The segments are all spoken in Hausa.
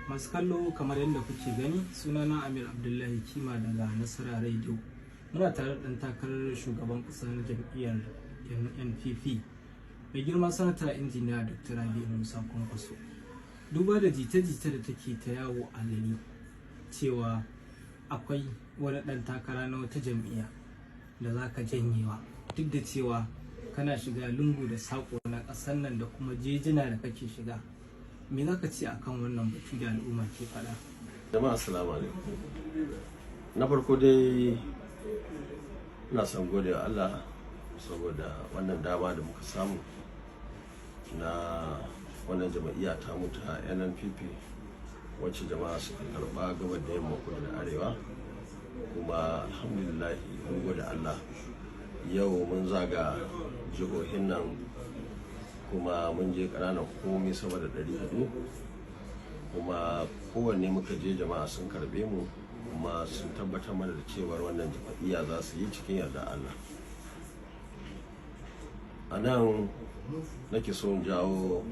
Masu kallo, kamar yadda kuke gani, sunana Amir Abdullahi Kima daga Nasara Radio. Muna tare da ɗan takarar shugaban ƙasa na jam'iyyar NNPP, mai girma Sanata Injiniya Dr. Rabi'u Musa Kwankwaso. Duba da jita-jita da take ta yawo a gari cewa akwai wani ɗan takara na wata jam'iyya da za ka janyewa, duk da cewa kana shiga lungu da saƙo na ƙasar nan da kuma jejina da kake shiga, me za ka ce akan wannan batu da al'umma ke faɗa? Jama'a, assalamu alaikum. Na farko dai, ina son gode wa Allah saboda wannan dama da muka samu na wannan jam'iyya ta mu ta NNPP, wacce jama'a suka karba gabar da yamma, kudu da arewa. Kuma alhamdulillah, mun gode Allah, yau mun zaga jihohin nan kuma mun je ƙananan hukumomi sama da 400, kuma kowanne muka je jama'a sun karbe mu kuma sun tabbatar mana da cewar wannan jam'iyya za su yi cikin yarda Allah. A nan nake so in jawo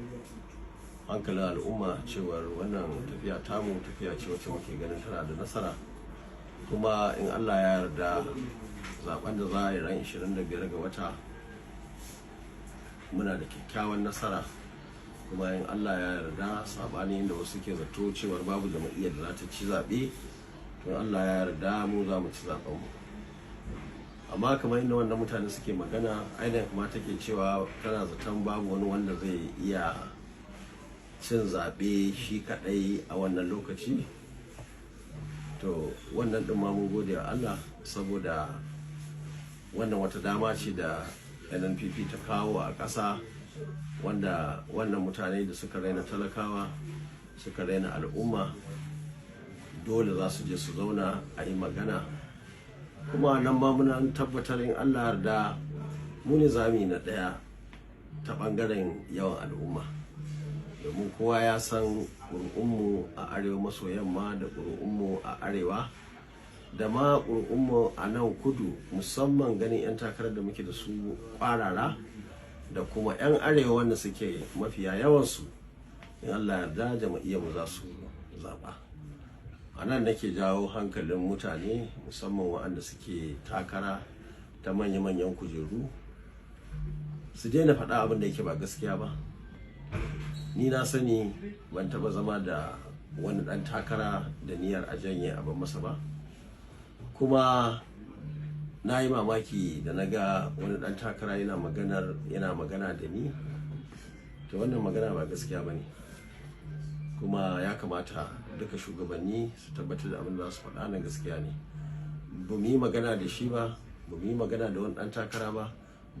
hankalin al'umma cewar wannan tafiya tamu tafiya ce wacce muke ganin tana da nasara, kuma in Allah ya yarda, zaben da za a yi ran 25 ga wata, muna da kyakkyawan nasara. Kuma in Allah ya yarda, sabani inda wasu ke zato cewar babu jam'iyyar da za ta ci zaɓe, to Allah ya yarda mu za mu ci zaɓen mu. Amma kamar inda wannan mutane suke magana, ainihin kuma take cewa tana zaton babu wani wanda zai iya cin zaɓe shi kaɗai a wannan lokaci, to wannan ɗin ma mun gode wa Allah, saboda wannan wata dama ce da NNPP ta kawo a ƙasa, wanda wannan mutane da suka raina talakawa, suka raina al'umma, dole za su je su zauna a yi magana. Kuma nan ma muna tabbatar, in Allah yarda, mu ne za mu yi na ɗaya ta ɓangaren yawan al'umma, domin kowa ya san ƙuri'unmu a arewa maso yamma da ƙuri'unmu a arewa da ma ƙuri'unmu a nan kudu, musamman ganin 'yan takarar da muke da su ƙwarara da kuma 'yan arewa wanda suke mafiya yawansu, in Allah yarda mu za su zaɓa. A nan nake jawo hankalin mutane, musamman waɗanda suke takara ta manya-manyan kujeru, su daina faɗa abin da yake ba gaskiya ba. Ni na sani ban taɓa zama da wani ɗan takara da niyyar a janye abin masa ba. Kuma na yi mamaki da na ga wani ɗan takara yana magana da ni. To wannan magana ba gaskiya ba ne, kuma ya kamata duka shugabanni su tabbatar da abin da za su faɗa na gaskiya ne. Ba mu yi magana da shi ba, ba mu yi magana da wani ɗan takara ba,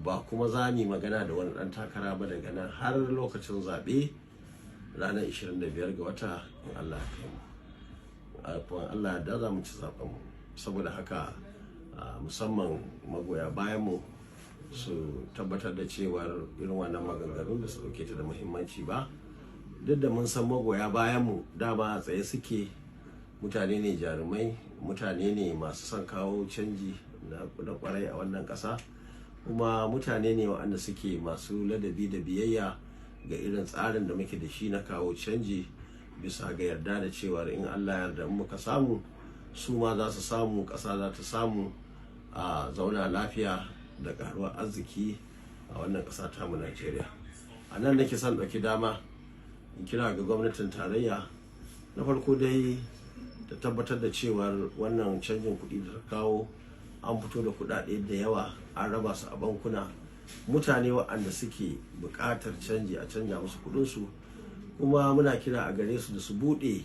ba kuma za mu yi magana da wani ɗan takara ba daga nan har lokacin zaɓe ranar 25 ga wata, in Allah ya kai mu. Allah ya za mu ci zaɓen mu. Saboda haka, musamman magoya bayan mu su tabbatar da cewar irin wannan maganganu da su ɗauke ta da muhimmanci ba, duk da mun san magoya bayan mu dama a tsaye suke, mutane ne jarumai, mutane ne masu son kawo canji na kwarai a wannan ƙasa, kuma mutane ne waɗanda suke masu ladabi da biyayya ga irin tsarin da muke da shi na kawo canji, bisa ga yarda da cewar in Allah yarda muka samu, su ma za su samu, ƙasa za ta samu a zauna lafiya da ƙaruwar arziki a wannan ƙasa tamu Najeriya. A nan nake son ɗauki dama in kira ga gwamnatin tarayya. Na farko dai, ta tabbatar da cewar wannan canjin kuɗi da ta kawo, an fito da kuɗaɗe da yawa, an raba su a bankuna, mutane waɗanda suke buƙatar canji a canja musu kuɗinsu. Kuma muna kira a gare su da su buɗe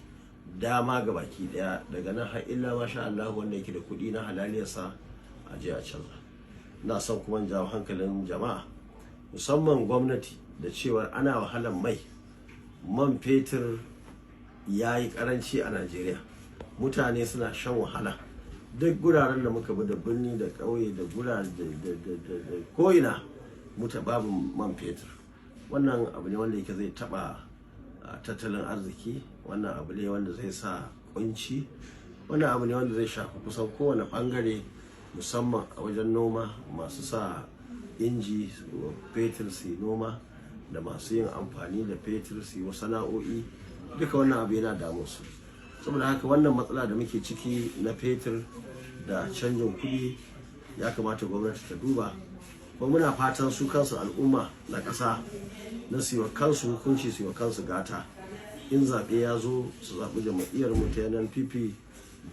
dama ga baki ɗaya, daga nan har illa masha Allah, wanda yake da kuɗi na halaliyarsa a je a canza. Ina son kuma jawo hankalin jama'a, musamman gwamnati, da cewar ana wahalar mai, man fetur ya yi karanci a Najeriya, mutane suna shan wahala. Duk guraren da muka bi, da birni da ƙauye da gurare da ko'ina, muta babu man fetur. Wannan abu ne wanda yake zai taba tattalin arziki, wannan abu ne wanda zai sa kunci, wannan abu ne wanda zai shafi kusan kowane bangare, musamman a wajen noma, masu sa inji fetur su noma da masu yin amfani da fetur su yi sana'o'i. Duka wannan abu yana damun su. Saboda haka wannan matsala da muke ciki na fetur da canjin kuɗi ya kamata gwamnati ta duba. Kuma muna fatan su kansu al'umma na ƙasa na siwa kansu hukunci, siwa kansu gata, in zaɓe ya zo su zaɓi jam'iyyar mu ta NNPP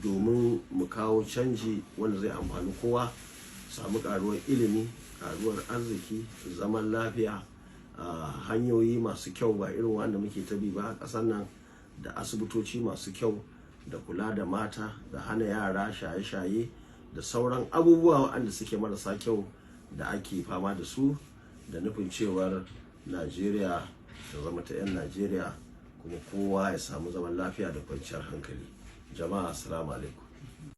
domin mu kawo canji wanda zai amfani kowa, samu ƙaruwar ilimi, ƙaruwar arziki, zaman lafiya, hanyoyi masu kyau ba irin wanda muke ta bi ba a ƙasar nan, da asibitoci masu kyau, da kula da mata, da hana yara shaye-shaye, da sauran abubuwa waɗanda suke marasa kyau da ake fama da su, da nufin cewar Najeriya ta zama ta 'yan Najeriya, kuma kowa ya samu zaman lafiya da kwanciyar hankali. Jama'a, assalamu alaikum.